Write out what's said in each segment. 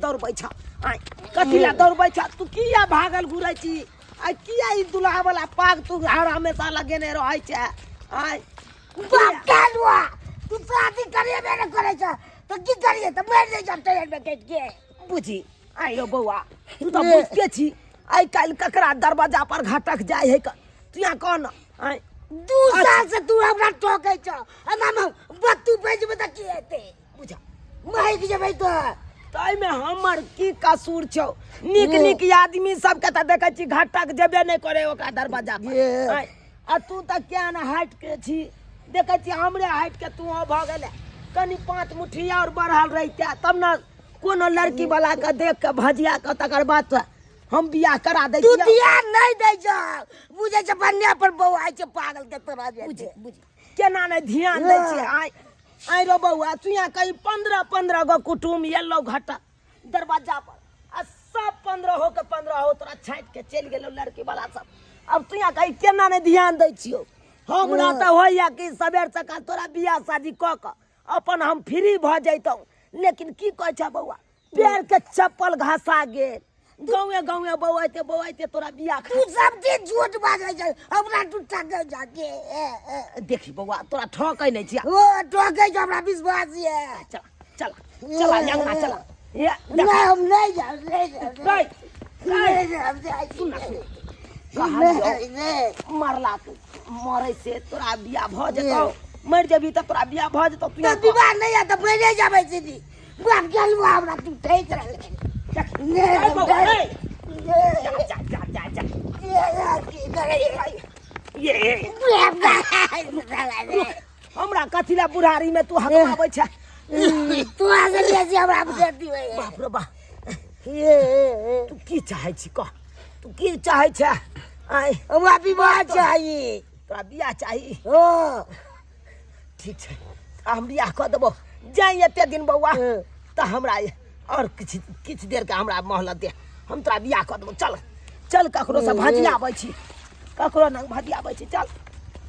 दौड़बै छ आय कथी लए दौड़बै छ तू किया भागल घुरै छी आ किया ई दुल्हा वाला पाग तू हर हमेशा लगेने रहै छै आय बाप कालुआ तू शादी करिए ने करै छ तऽ की करिए तऽ मरि जाइ छ ट्रेन में कटि के बुझी आइ यौ बौआ तू तऽ बुझते छी आइ काल्हि ककरा दरवाजा पर घटक जाइ है तू यहाँ कह न आइ दू साल से तू हमरा टोकै छ एना मे बत्तू बजबै तऽ की हेतै बुझा महकि जेबै तऽ ताहिमे हमर की कसूर छौ नीक नीक आदमी सबके तऽ देखै छी घटक जेबे नहि करे ओकरा दरवाजा पर ये। आँय, आ तू तऽ केहन हाइट के छी देखै छी हमरे हाइट के तू भऽ गेले कनि पाँच मुट्ठी आओर बढ़ल रहिते तब ने कोनो लड़की वाला के देख के भजिया के तकर बाद तऽ हम बियाह करा दै तू छियौ। ध्यान नहि दै छ बुझै छ बन्ने पर बौआइ छै पागल के तोरा जे बुझ बुझ केना नहि ध्यान दै छियै आइ आइ रो बौआ तू यहाँ कहीं 15 15 गो कुटुम एलौ घटा दरवाजा पर आ सब 15 हो के 15 हो तोरा छाँटि के चलि गेलौ लड़की वाला सब अब तू यहाँ कहीं केना नहि ध्यान दै छियौ हमरा तऽ होइया कि सबेर सकाल तोरा बियाह शादी कऽ कऽ अपन हम फ्री भऽ जैतहुँ लेकिन की कहै छै बौआ पैर के चप्पल घसा गेल गाँवे गाँवे बौआइते बौआइते तोरा बियाह तू सब दिन झूठ बाजै छै हमरा तू ठकै जाके देखी बौआ तोरा ठकै नहि छियै ओ ठकै छै हमरा विश्वास ये चल चल चल अंगना चल ये देख नहि हम नहि जाब नहि जाब नहीं, नहि जाब जाइ सुन ना, सुन। कहलियौ नहि नहि मरला तू मरै से तोरा बियाह भऽ जेतौ मरि जेबही तऽ तोरा बियाह भऽ जेतौ तू तऽ विवाह नहि है तऽ मरे जाबै सीधी बाप गेलुआ हमरा तू ठकि रहलै नहीं, बौआ, नहीं। जा जा जा जा जा ये हमरा कथी ला बुढ़ारी में तू हकमाबै छै तोरा से बेसी हमरा बुझती बाप रे बाप तू की चाहै छी कह तू की चाहै छै आय हमरा विवाह चाही तोरा बियाह चाही ओ ठीक छै आ हम बियाह कऽ देबो जाई एते दिन बौआ तऽ हमरा आओर किछु किछु देरके हमरा मोहलत दे हम तोरा बियाह कऽ देबो चल चल ककरोसँ भजियाबै छी ककरो नंग भजियाबै छी चल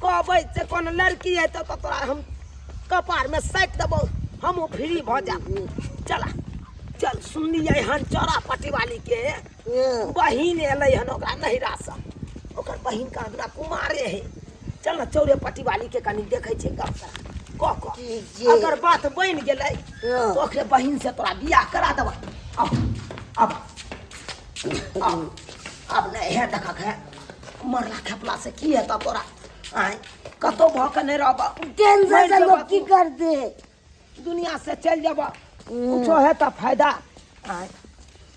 कहबै से कोनो लड़की हेतौ तऽ तोरा हम कपारमे साटि देबौ हमहूँ फ्री भऽ जायब चल चल सुनलियै हन चौरा पटिवालीके बहिन एलै हन ओकरा नैहरासँ ओकर बहिन कहाँ दुना कुमारे है चल ने चौरे पटिवाली के कनि देखै छियै गप कऽ कऽ ठीक छै। अगर बात बनि गेलै हँ। तऽ ओकरे बहिन से तोरा बियाह करा देबऽ अब अब अब अब नहि हे देखक हे मरला खेपला से की हेतऽ तोरा आँय कतहु भऽ कऽ नहि रहबऽ टेंशन मरि से जेबऽ लोग की तू। करते दुनिया से चलि जेबऽ कुछो है तऽ फायदा आँय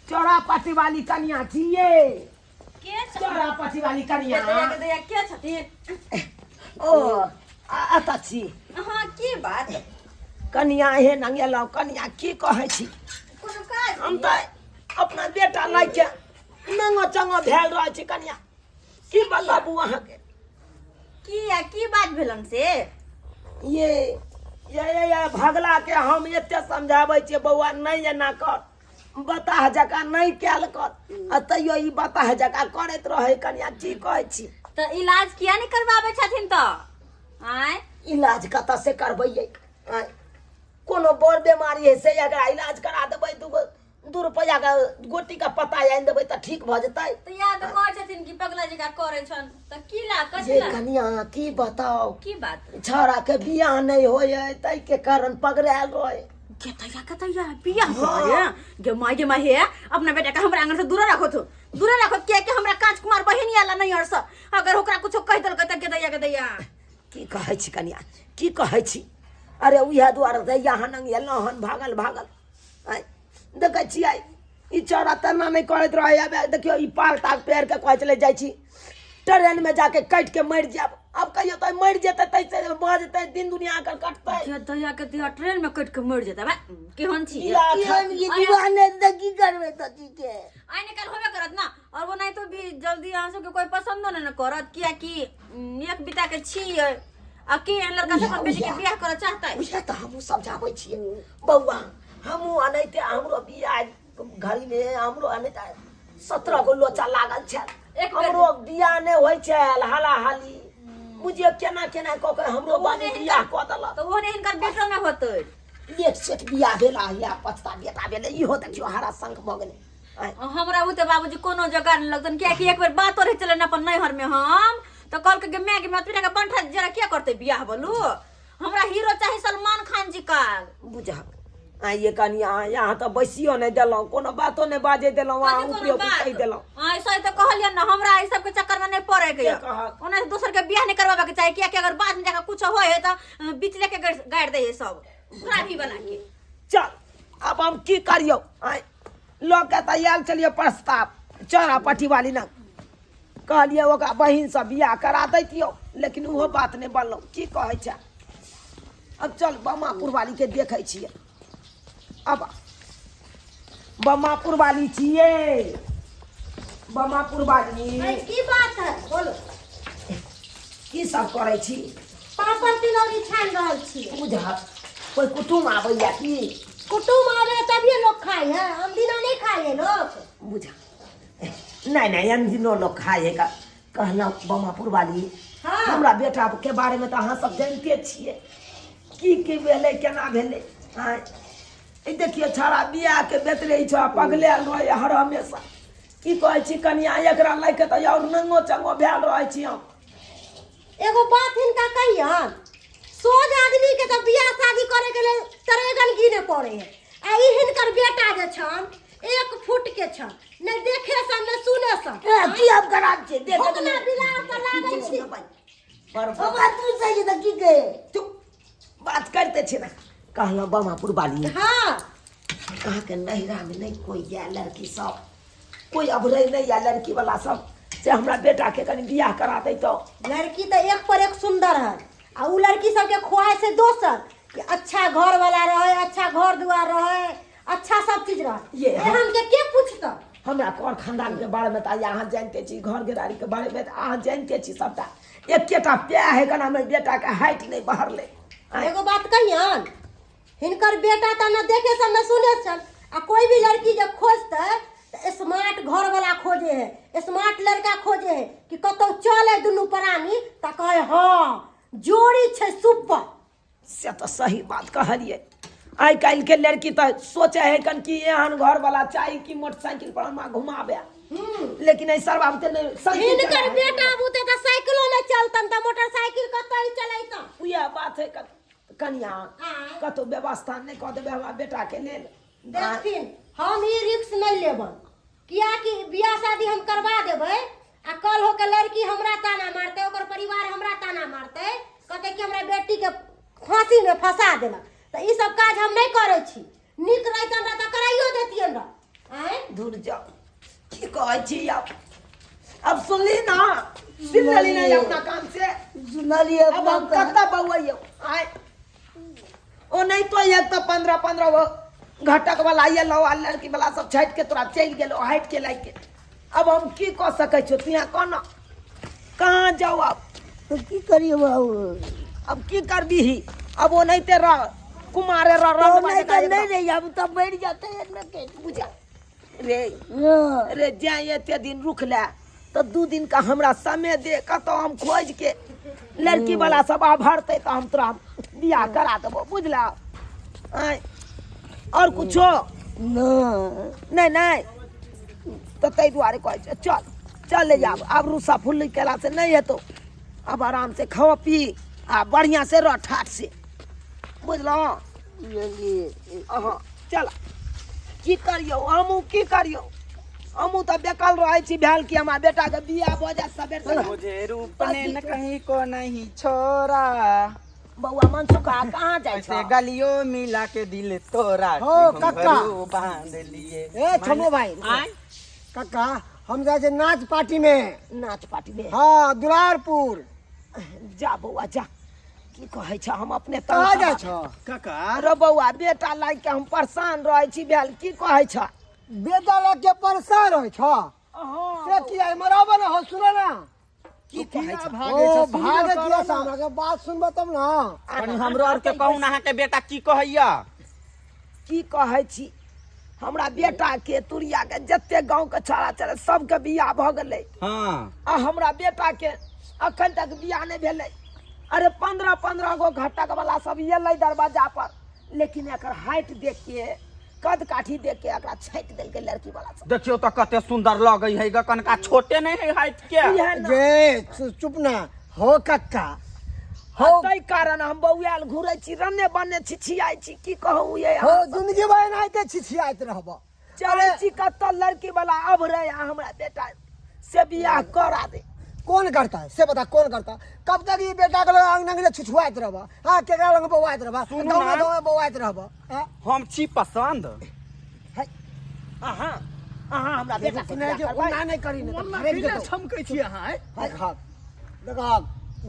चौरा पाटी वाली कनिया छियै के छ- चौरा पाटी वाली कनिया दया के दया के छथिन ओ एतऽ छी अहाँ की बात कनिया हे नंगेलहुँ कनिया की कहै छी कोनो काज हम तऽ अपना बेटा लए के नंगो चंगो भेल रहै छी कनिया की बताबू अहाँके की आ की बात भेलन से ये ये ये ये भगला के हम एते समझाबै छियै बौआ नहि एना कर बताह जकाँ नहि कयल कर आ तैयो ई बताह जकाँ करैत रहै कनिया की कहै छी तऽ इलाज किया नहि करबाबै छथिन तऽ आँय इलाज कतऽ से करबैयै आँय कोनो बड़ बेमारी है से एकरा इलाज करा देबै दूगो दू रुपैआ के गोटी के पत्ता आनि देबै तऽ ठीक भऽ जेतै तऽ याद कहै छथिन कि पगला जकाँ करै छन तऽ की ला कथी जे ला कनिया की बताउ की बात छौड़ा के बियाह नहि होइ है ताहि के कारण पगड़ायल रहै केतैया केतैया बियाह करे गे माय गे माय हे अपना बेटा के हमरा आंगन से दूर रखो तू दूर रखो किया कि हमरा कांच कुमार बहिन आला नहीं अरस अगर ओकरा कुछो कह देलकै त केतैया केतैया की कहै छी कनिया की कहै छी अरे उएह दुआरे तऽ यहाँ नंग एलहुँ हन भागल भागल आँय देखै छियै ई चौड़ा तेना नहि करैत रहै आब देखियौ ई पाग ताग पहिर कऽ कहै छलै जाइ छी ट्रेनमे जाके काटि के मरि जायब आब कहियो तऽ मरि जेतै ताहिसँ भऽ जेतै दिन दुनिया एकर कटतै केतैया केतैया ट्रेन में कटि के मर जेतै बा केहन छी बियाह केहन ये दीवाने तऽ की करबै तऽ की के आइ निकाल होबे करत ना और वो नहीं तो भी जल्दी अहाँ सबके कोई पसंदो नहीं न करत किया कि एक बिता के छियै आ के एहन लड़का से अपन बेटी के बियाह करऽ चाहतै उएह तऽ हमहूँ समझाबै छियै बौआ हमहूँ अनैते हमरो बियाह घड़ीमे हमरो अनैते 17 गो लोचा लागल छल एक बेर- हमरो बियाह नहि होइ छल हालाहाली बुझियौ केना केना कऽ के हमरो बाबू बियाह कऽ देलक तऽ ओहने हिनकर बेटो में होतै लेट सेट बियाह भेल आ या पछता बेटा भेलै इहो देखियौ हरा शंख भऽ गेलै आँय, हमरा बुते बाबूजी कोनो जोगाड़ नहि लगतन कियाकि एक बेर बातो रहे चलन अपन नैहर में हम तो कहलकै कि माय के माय के बंठा जरा किया करते बियाह बोलू हमरा हीरो चाही सलमान खान जी का बुझक आइए कनि अहाँ यहाँ तऽ बैसियो नहि देलहुँ कोनो बातो नहि बाजै देलहुँ अहाँ कथी कोनो ऊपरे बात? कहि देलहुँ हाँ, ऐसा ही तो कहलियन ना हमरा ई सब के चक्कर में नहीं पड़े के के कहत? ओना से दोसर के बियाह नहीं करवावे के चाही कियाकि अगर बाद में जाके कुछ होए है तो बीच लेके गाड़ दे है सब खराबी बना के चल आब हम की करियौ आँय लऽ के तऽ आयल छलियै प्रस्ताव चौरा पट्टी वाली लग कहलियै ओकरा बहिनसँ बियाह करा दैतियौ लेकिन ओहो बात नहि बनलौ की कहै छै अब चल बमापुर वाली के देखै छियै अब बमापुर वाली छियै बमापुर वाली की बात है बोलो की सब करै छी पापड़ तिलौरी छानि रहल छी बुझत कोई कुटुम आबैया की कुटुम आवे तभिए लोग खाए है हम दिना नहीं खाए है लोग बुझा नहीं नहीं अनदिनो लोग खाए है का कहलहुँ बमापुर वाली हाँ। हमरा बेटा के बारे में तऽ अहाँ सब जानिते छियै की की भेलै केना भेलै आँय ई देखियौ छाड़ा बियाह के बेतरे छै पगलायल रहै हर हमेशा की कहै छी कनिया एकरा लए के तऽ और नंगो चंगो भेल रहै छी हम एगो बात हिनका कहियन सोझ आदमी के तऽ बियाह शादी करे के लेल तरेगन गिने पड़े है आ ई हिनकर बेटा जे छन एक फुट के छन नहि देखे सन नहि सुने सन ए, की हम खराब छै देख भोकना बिलार तऽ लागै छी पर हमरा तू सही तऽ की कहे चुप बात करते छी ना कहलहुँ बमापुर वाली हाँ अहाँके नैहरामे नहि कोइ यए लड़की सब कोइ अभरै नहि यए लड़की वाला सब से हमरा बेटाके कनि बियाह करा दैतहुँ लड़की तऽ एक पर एक सुंदर है आ उ लड़की सबके ख्वाहिश है दोसर कि अच्छा घर वाला रहे अच्छा घर दुआर रहे अच्छा सब चीज रहे ये हम- एहन के के पूछता हमरा कर खानदानके बारेमे तऽ अहाँ जानिते छी घर घेरारीके बारेमे तऽ अहाँ जानिते छी सबटा एकेटा प्या है कना हमर बेटाके हाइट नहि बढ़लै आँय, एगो बात कहियन हिनकर बेटा तऽ न देखे सन न सुने सन आ कोई भी लड़की जब खोजतै तऽ स्मार्ट घर वाला खोजे है स्मार्ट लड़का खोजे है कि कतौ चले दुनू प्राणी तऽ कहे हाँ जोड़ी छै सुपर से तऽ सही बात कहलियै आइ काल्हिके लड़की तऽ सोचे है कन कि एहन घर वाला चाही कि मोटरसाइकिल पर हमरा घुमाबे लेकिन एहि सरबा बुते नहि साइकिल हिनकर चलाबे। बेटा बुते तऽ साइकिलो नहि चलतन तऽ मोटरसाइकिल कतऽ चलैतन उएह बात है कनिया आँय। कतौ व्यवस्था नहि कऽ देबै हमरा बेटाके लेल देखथिन हम ई रिक्स नहि लेबन कियाकि बियाह शादी हम करवा देबै आ कल होके लड़की हमरा ताना मारतै ओकर परिवार हमरा ताना मारतै कहतै कि हमरा बेटीके फांसीमे फंसा देलक तऽ ई सब काज हम नहि करै छी नीक रहितन रह तऽ कराइयो देतियन रह आँय दूर जाओ की कहै छी आब अब सुनली ना सुन लेली ना अपना कान से सुनलियै अब हम कतऽ बौआइयौ आय ओ नहीं तो एक तो पंद्रह पंद्रह गो घटक वाला एलो आ लड़की वाला सब छाटि के तोरा चलि गेलो हटि के लाइके अब हम की कऽ सकै छियौ तू यहाँ कोना कहाँ जाउ आब तऽ की करियै बाबू अब की करबीही अब ओनाहिते रह कुमारे रह तो रह नहीं तो नहीं रही अब तो मर जाते हैं ना के बुझा रे हाँ। रे जाए एते दिन रुक ले तऽ दू दिन का हमरा समय दे कतौ हम खोज के लड़की वाला सब आभरतै तऽ हम तोरा बियाह करा देबो बुझला आँय आओर कुछो नहि नहि नहि तऽ ताहि दुआरे कहै छै चल चल ले आब आब रूसा फुल्ली केलासँ नहि हेतौ आब आरामसँ खो पी आ बढ़िआँसँ रह ठाठ से बुझलहुँ बुझलियै अहाँ चल की करियौ हमहूँ की करियौ हमहूँ तऽ बेकल रहै छी भेल कि हमरा बेटाके बियाह भऽ जायत सबेर सकाल। मुझे रूप ने न कहीं को नहीं छोड़ा बौआ मनसुखा कहाँ जाइ ऐसे छौ गलियों मिला के दिल तोरा हो, कि कक्का। घुंघरू बांध लिए ए छमो भाई आँय काका हम जाइ छियै नाच पार्टी में नाच पार्टी में हाँ दुलारपुर जा बौआ जा की कहै छ हम अपने कहाँ जाइ छ काका अरे बौआ बेटा लागि के हम परेशान रहै छी भेल की कहै छ बेटा लग के परेशान रहै छ से किया मराबो ना हो सुनो ना की कहै छ ओ भागे किया से हमरा के बात सुनबो तब ना कनी हमरो आर के कहू ना अहाँके बेटा की कहैया की कहै छी हमरा बेटा के तुरिया के जते गांव के छाड़ा चले सबके बियाह भऽ गेलै हाँ आ हमरा बेटा के अखन तक बियाह नहि भेलै अरे पंद्रह पंद्रह गो घटक वाला सब एलै दरवाजा पर लेकिन एकर हाइट देख के कद काठी देख के एकरा छाटि देलकै लड़की वाला सब। देखियौ तऽ कते सुंदर लगै है ग, कनका छोटे नहीं है हाइट के। इएह ने। गे चुप ना हो कक्का हो। ताहि कारण हम बौआल घुरै छी, रन्ने बन्ने छिछियाइ छी, की कहू ये। हो जिंदगी भर एनाहिते छिछियाइत रहब। चलै छी कतऽ लड़की वाला अभरै आ हमरा बेटा से बियाह करा दे। कौन करता है से बता, कौन करता? कब तक ये बेटा के लग अंगना अंगना छुछुआइत रहब? हाँ, केकरा लग बौआइत रहब? सुनू गाँव ना। गाँव में बौआइत रहब? हाँ? हम छी पसंद। अहाँ अहाँ हमरा बेटा से नहीं बियाह जे करबै? ओना नहीं करी ने ओना फरेक किला देतौ। छमकै छी अहाँ आँय? देखहक देखहक,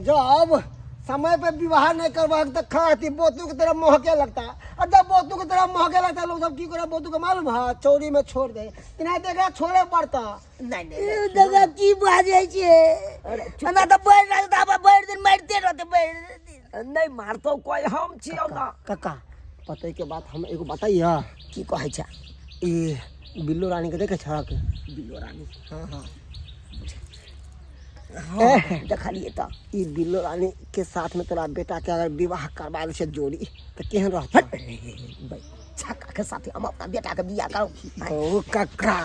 जब समय पे विवाह नहीं करबहक तऽ खाती बोतू के तरह महके लगता, और जब बोतू के तरह महके लगता लोग सब की करे बोतू के मालूम है? चौरी में छोड़ दे, नहीं तो एकरा छोड़े पड़ता। नहीं नहीं नहीं। दादा की बाजै छै? हमरा तऽ बढ़ि रहल तऽ आब भरि दिन मारिते रहतै भरि दिन। नहीं मारतौ कोई, हम छियौ ना। कक्का पते के बात हम एगो बताइए। की कहै छै? ई बिल्लो रानी के देखे छहक? बिल्लो रानी? हाँ हाँ। हाँ, देखलियै तऽ। ई बिल्लो रानी के साथ में तोरा बेटा के अगर विवाह करवा दै छै जोड़ी तऽ केहन रहतै? छक्का के साथे हम अपना बेटा के बियाह करब? हो कक्का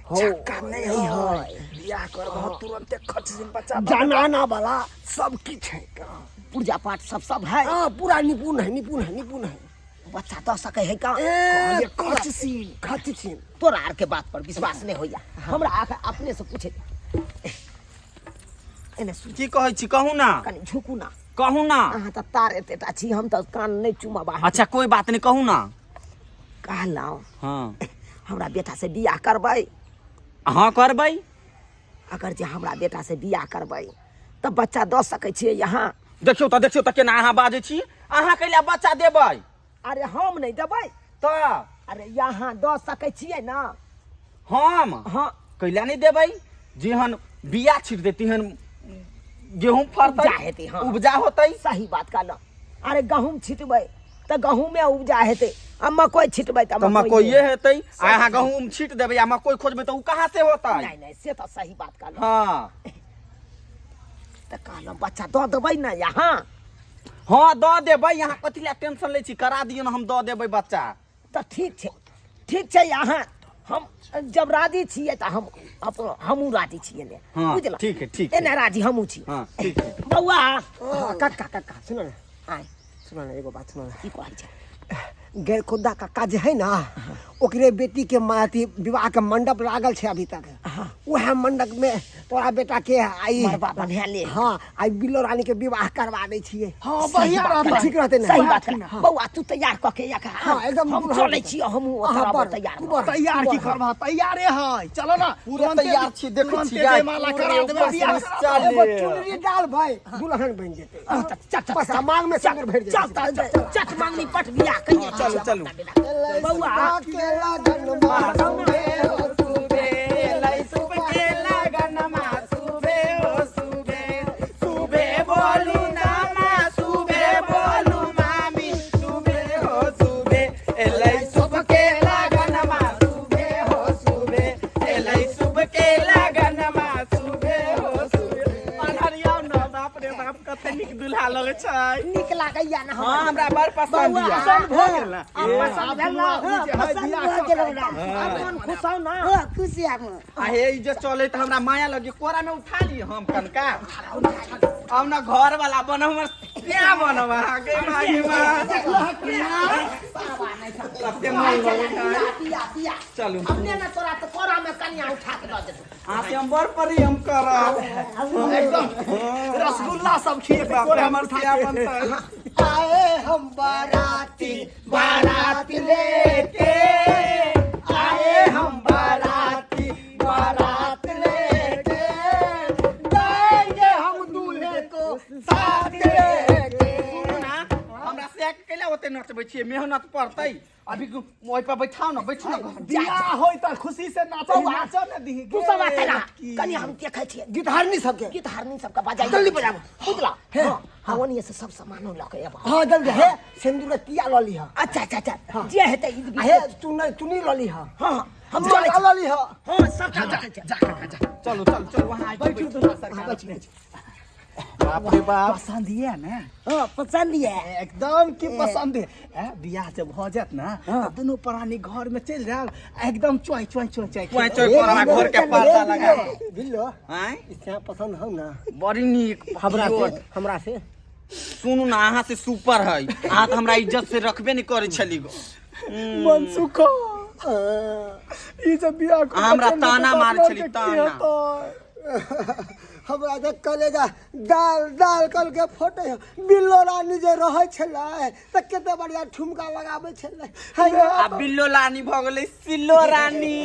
हो। छक्का नहीं है, बियाह करबह तुरंते खच दिन बच्चा। जनाना वाला सब किछ है। पूजा पाठ सब सब है। हाँ, पूरा निपुण है, निपुण है, निपुण है। बच्चा दऽ सकै है का? ए, खच सीन। खच सीन। तोरा आर के बात पर विश्वास नहीं होइया हमरा, आके अपने से पूछे दे। एने सुन। की कहै छी, कहू ना। कनि झुकू ना। कहू ना। अहाँ तऽ तार एतेटा छी, हम तऽ कान नहीं चुमब अहाँ। अच्छा कोई बात नहीं, कहू ना। कहलहुँ हाँ। हमरा बेटा से बियाह करबै? हाँ करबै। अगर जे हमरा बेटा से बियाह करबै तऽ बच्चा दऽ सकै छियै यहाँ? देखियौ तऽ, देखियौ तऽ केना अहाँ बाजै छी, अहाँ कैला बच्चा देबै? अरे हम नहीं देबै तऽ अरे यहाँ दऽ सकै छियै ना? हम हाँ। कैला नहीं देबै? जेहन बिया छिट दे तेहन गेहूं फड़तै। उपजा हेतै, हाँ। उपजा होतै। सही बात कहलहुँ। अरे गहूम छिटबै तऽ गहूमे उपजा हेतै आ मकइ छिटबै तऽ तऽ मकइए हेतै, आ अहाँ गहूम छीट देबै आ मकइ खोजबै तऽ उ कहाँ से होतै? नहीं नहीं, से तऽ सही बात कहलहुँ। हाँ। तऽ कहलहुँ बच्चा दऽ देबै ने यहाँ? हाँ दऽ देबै, अहाँ कथी लए टेंशन लै छी, करा दियौ ने, हम दऽ देबै बच्चा। तऽ ठीक छै, ठीक छै। अहाँ हम जब राजी छियै तऽ हम अपन हमहूँ राजी छियै ने। हाँ, बुझलहुँ? ठीक है, ठीक है। एने राजी हमहूँ छी। हाँ ठीक है। बौआ। हाँ, कक्का कक्का सुनो ना। आय। सुनो ना, एगो बात सुनो ना। की कहै छै? गैर खुदा कक्का जे है ना, ओकरे बेटी के अथी विवाह के मंडप लागल छै अभी तक, उएह मंडप में तोरा बेटा के आई मड़बा बन्हा ले। हाँ, आई बिल्लो रानी के विवाह करवा दै छियै। हाँ बढ़िया रहतै। ठीक रहतै ने? सही बात है। बौआ तू तैयार कऽ के एक हाँ, एकदम हम दुल्हन चलै के। छी, हमहूँ अहाँ ओतऽ बड़, तैयार तू भऽ। बड़। तैयार की करबह, तैयारे है, चलो ना। पूरा तैयार छी, देखै छी तुरंते गाय, जयमाला पूरे करा देबै, ऊपर बियाह से करा नीचा एगो ले। चुनरी डाल भाई, दुल्हन बन जेतै। हाँ, तऽ चल, चल, बस आ मांग में सिंदूर भरि चल जेतै। तऽ चट मांगनी पट बियाह कहिए। चलू, चलू। बौआ। के लगन मासूमे हो सुबे लै सुबह के लगन मा सुबे हो सुबे, सुबे बोलू ना मा सुबे बोलू मामी सुबे हो सुबे, एलै सुबह के लगन मा सुबे हो सुबे, एलै सुबह के लगन मा सुबे हो सुबे। अनहरिया न, बाप रे बाप, कते नीक दुल्हा लगै छै। नीक लागैया ना? हाँ, हमरा बड़ पसंद बौआ, यऽ। पसंद भऽ गेल ना? आ पसंद भेल ना? पसंद भऽ गेल हमरा। आ मन खुश हौ ना? हाँ, खुशी हम। आ हे ई जे चले तऽ हमरा माया लगे, कोरा में उठा ली हम कनका। अब ना घर वाला बनब, हमर क्या बनब अहाँके माय माँ। कते मन लगै छै। पिया पिया। चलू। अपने ने तोरा तऽ कोरा में कनिया उठा के दऽ देतौ। अहाँ से हम बड़ प्रेम करब। एकदम रसगुल्ला सब खिएबै। बाप रे, हमर सिया बनतै। आए हम बाराती बारात लेके, आए हम बाराती बारात लेके, जाएंगे हम दूल्हे को साथ लेके। सुनू ना, हमरा सिया के कैला ओते नचबै छियै? मेहनत पड़तै अभी। ओहि पर बैठाउ ने, बैठू ने। बियाह होय तऽ खुशी से नाचो, नाचो ने दीही। तू सब आते ना, कनि हम देखै छियै गीतहारनी सबके। गीतहारनी सबके बजाइ। जल्दी बजाबू। बुझला? हाँ हाँ, ओनिये से सब सामानो लऽ के अयबा। हाँ जल्दी, हे सिंदूर के टिया लऽ लीह। अच्छा अच्छा अच्छा, जे हेतै ई आ हे चुनी चुनी लऽ लीह। हाँ हाँ, हम चलै माला छी। लऽ लीह। हाँ, सबटा लऽ के। चलू चलू चलू, वहाँ बैठू दुल्हा सरकार। बैठ बैठ। बाप रे बाप। पसंद ये ने? हाँ, पसंद ये। एकदम की पसंद है। बियाह जब हो जात ना त दुनू प्राणी घर में चल जाब, एकदम चोय चोय चोय चोय चोय चोय करबा, घर के पर्दा लगा। बिल्लो आँय? इतना पसंद हो ना? बड़ी नीक। हमरा से, हमरा से सुनू ना, अहाँ से सुपर है। अहाँ तऽ हमरा इज्जत से रखबे नहीं करै छली गो। मन सुख ई जब बियाह कऽ अहाँ हमरा चलि ताना जेतै तऽ मारै अपना छली, के की ताना। हेतै? हमरा जे कलेजा दाल दाल कल के फोटे है। बिल्लो रानी जे रहै छलै तऽ कते बढ़िया ठुमका लगाबै छलै। आ बिल्लो रानी भऽ गेलै सिल्लो रानी,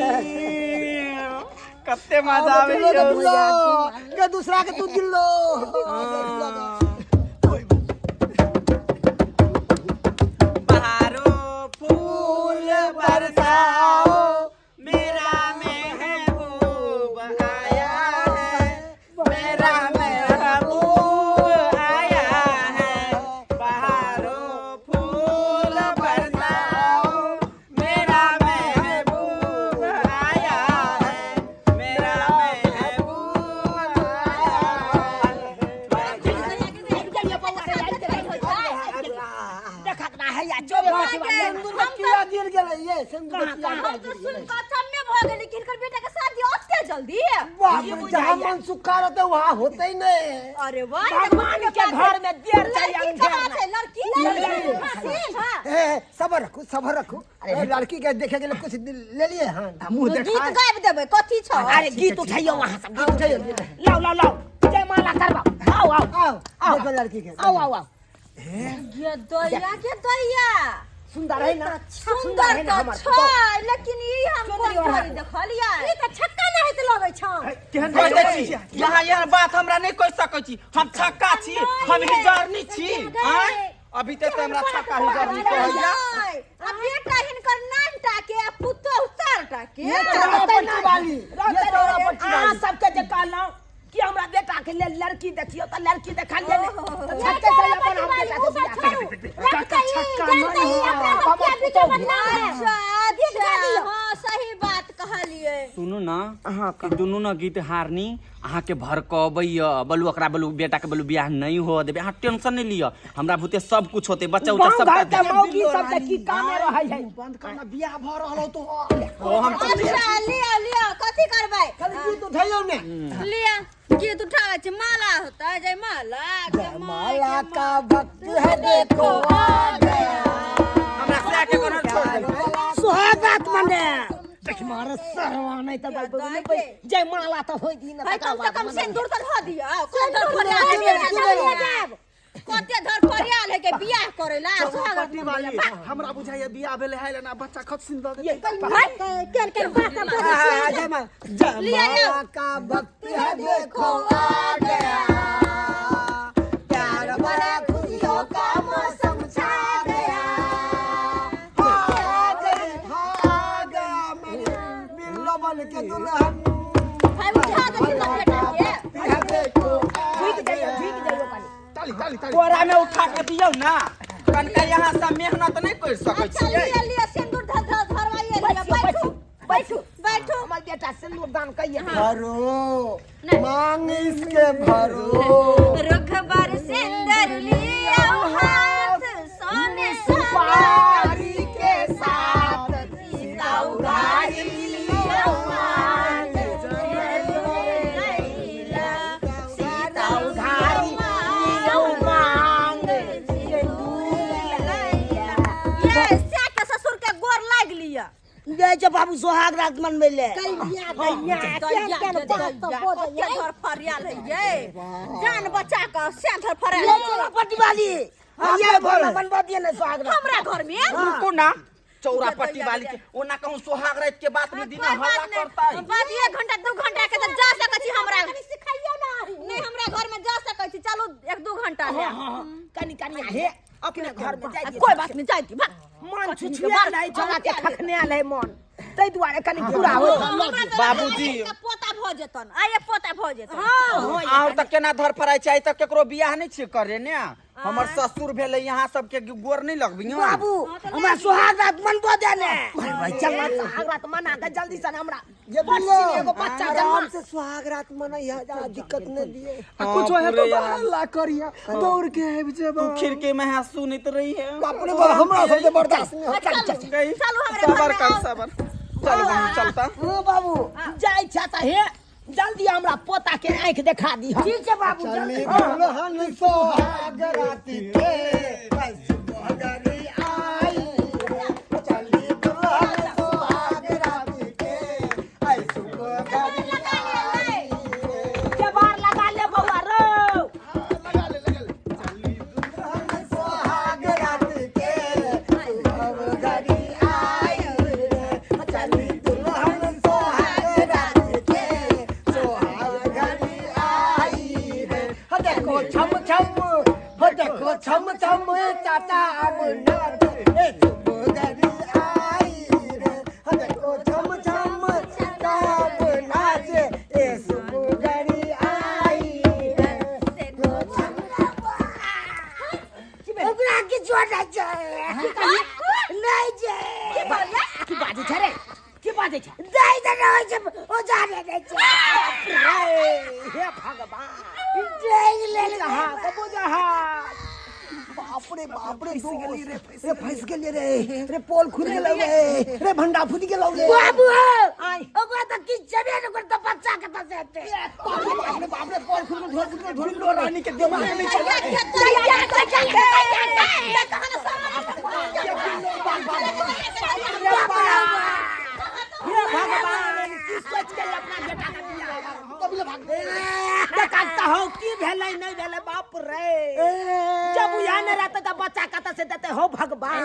कते मजा आबै बिल्लो के यौ। बिल्लो के दूसरा के तू दिल्लो। बहारो फूल बरसाओ, मेरा महबूब आया है, मेरा महबूब आया है। बहारो फूल बरसाओ, मेरा महबूब आया है, मेरा महबूब आया है। देखत ना है या चोबे पाछी वाली। किया गिर गेलै ये सिंदूर? कहाँ, कहाँ? हम तो सुन के अचम्मे भऽ गेली कि हिनकर बेटा के शादी ओते जल्दी। बाप रे, जहाँ मन सुखा रहते वहाँ होते ही नहीं। अरे वाह, भगवान के घर में देर छै, लड़की अंधेर कहाँ नहि। छै लड़की? लड़की, हाँ। ए, सबर रखू, सबर रखू। अरे लड़की के देखे के लिए कुछ ले लिए। हाँ, आ मुंह गीत देखा गाबि देबै, कथी छौ? अरे गीत उठाइयो वहाँ सब। हाँ, उठाइयो। लाओ लाओ लाओ, जय माला करबा। आओ आओ। आओ आओ। देखो लड़की के। आओ आओ आओ। गे दैया, गे दैया। सुंदर है ना? सुंदर है ना तऽ हमर? छै, लेकिन ई हम कोन चुनरी ओढ़ा। थोड़ी देखलियै। ई तऽ छक्का नहि होइत लगै छौ। केहन कहि दै छी, यहाँ यहाँ बात हमरा नहि कहि सकै छी। हम छक्का छी, हम हिजरनी छी। आँय, अभी तक तऽ हमरा छक्का हिजरनी कहैया। नहि, आ बेटा हिनकर 9 टा के आ पुतोहु 4 टा के। ये चौरा पट्टी वाली, ये चौरा पट्टी अहाँ वाली। सबके जे कहलहुँ कि हमरा बेटा के लेल लड़की देखियौ, तऽ लड़की देखलियै ने, तऽ ये छक्के से चौरा अपन पट्टी हम वाली, बेटा उ के सब बियाह छोड़ू। करबै। रखतै ई, जानतै ई, अपना सबके बीच बदनाम है। अच्छा गीत गा अच्छा दियौ। हाँ, सही बात कहलियै। सुनू ना, ई दुनू न गीत हारनी अहाँके भड़कबैया। बलू ओकरा बलू बेटा के बलू बियाह नहीं हो देबै। अहाँ टेंशन नहीं लिअ, हमरा भूते सब कुछ होते, बच्चा उच्चा गाँव सब घर के मौगी सब के की कामे रहै है? बंद करना, बियाह भऽ रहल हो तो। ओ हम तऽ अच्छा, लिअ लिअ, कथी करबै? खाली गीत उठाइयो ने। लिअ, गीत उठाबै छी। माला होतै, जय माला के माला का वक्त है, देखो आ गया। हमरा से के कोनो छोड़ दे। सुहाग रात मने देख मार सरवा नहीं तऽ जय माला तऽ होई दिन। भाई, कम से कम सिंदूर तऽ धऽ दिअ। कोन धर सिन्दूर फरियाल जायब। कते धर फरियाल है के बियाह करेला सुहाग पट्टी वाली, हमरा बुझाइया बियाह भेलै है ना, बच्चा खत सिन दऽ देतै। केन केन बात सब बजै छियै? जय माला, जय लिया माला का वक्त है, देखो आ गया। प्यार भरा खुशियों का मौसम छा गया। हाँ, आ गई, हाँ, आ गया मेरी बिल्लो बन के दुल्हन। भाई, उठा दे सिंदूर बेटा के। है देखो आ झुकि गया। जाइयो, झुकि जाइयो कनी। ताली ताली ताली। कोरा में उठा के दियौ ना कनका, यहाँ से मेहनत नहीं कर सकै अच्छा। छियै। लिअ लिअ, सिंदूर धर धर धरवाइए लिअ। बैठियो, बैठू बैठू। बैठू बैठू। हमर बेटा सिंदूर दान कहिए। भरो मांग इसके भरो। रुख बर सिंदूर लिया हाथ सोने सोने सुपारी के साथ सीता उघारी लिया हाथ सीता उघारी लियौ मांग। ये से के ससुर के गोर लाग लिया। जय छै बाबू, सोहाग रात मनबै ले। दैया दैया, केन केन बात सब बजै। धर फरियाल है ये, जान बचा के से धर फरियाल। ये चोरा पट्टी वाली, ये घर बनवा दिए ने सोहाग रात। हमरा घर में? रुको ना, चौरा पट्टी वाली के ओना कहूँ सोहाग रात के बात में दिना कोई हल्ला बात नहीं। करतै। बात 1 घंटा 2 घंटा के तऽ जा सकै छी हमरा। कनी सिखाइयो ना। नहीं, हमरा घर में जा सकै छी। चलू, 1-2 घंटा ले। हाँ हाँ, कनी कनी हे अपने घर में जाइए। कोई बात नहीं, जाय दी भाग। मन छुछुआ नहीं, छोरा के खखने आल है मन, ताहि दुआरे कनी पूरा हो। बाबूजी। पोता। भऽ जेतन आ ये पोता भऽ जेतन हां आउ तऽ केना धरफड़ाइ छै आइ तक केकरो बियाह नहि छियै करे ने हमर ससुर भेलै यहाँ सबके गोर नहि लगबियौ बाबू हमरा सुहाग रात मनबो दे ने भाई भाई चल ना सुहाग रात मना के जल्दी से हमरा ये बड़ बिल्लो, सीन एगो बच्चा आराम जन्मा से सुहाग रात मनैहा जा दिक्कत नहीं दिए आ कुछ है तो पूरे यार। हल्ला करिया दौड़ के आबि जेबा तू खिड़की में है सुनैत रही है अपने बाप हमरा सबके बर्दाश्त नहीं होता चलू गई। चलू हमरे सबर घर में कर आओ। सबर चल बहन चलता हां बाबू जाइ छै तऽ हे जल्दी हमरा पोता के आँखि देखा दी ठीक छै बाबू चली दुल्हन सोहाग रात के सुहागरी आई रे। चली दुल्हन सोहाग रात के आई सुहागरी आई रे। केबार लगा ले बौआ रो लगा ले लगा ले चली दुल्हन सोहाग रात के सुहागरी आई रे। चली दुल्हन सोहाग रात के सुहागरी आई रे। हो देखो छम छम हो देखो छम छम चाचा अब नाच ए सुहागरी आई रे। हो देखो छम छम चाचा अब नाच ए सुहागरी आई रे। देखो छम ओकरा किछो नहि छै नहि छै की बाजै की बाजै छै रे की बाजै छै नहि तऽ नहि होइ छै ओ जाने नहि छै रे हे भगवान देख लेल हा कबो जा हा बाप रे बाप रे दोस्त रे फंस गेलियै रे रे पोल खुल गेलौ रे रे भंडा फूटि गेलौ रे बाबू आय। ओकरा तऽ किछु छेबे नहि करतै बच्चा कतऽ से हेतै बाप रे बाप रे बाप रे पोल खुल गेल ढोल फूटि गेल ढोल बिल्लो रानी के दिमाग नहीं चला हे भगवान की सोच के अपना बेटा के बियाह देखता हो की भेलै नहीं भेलै बाप रे जब उहा नहीं रहते तऽ बच्चा कतऽ से देते हो भगवान।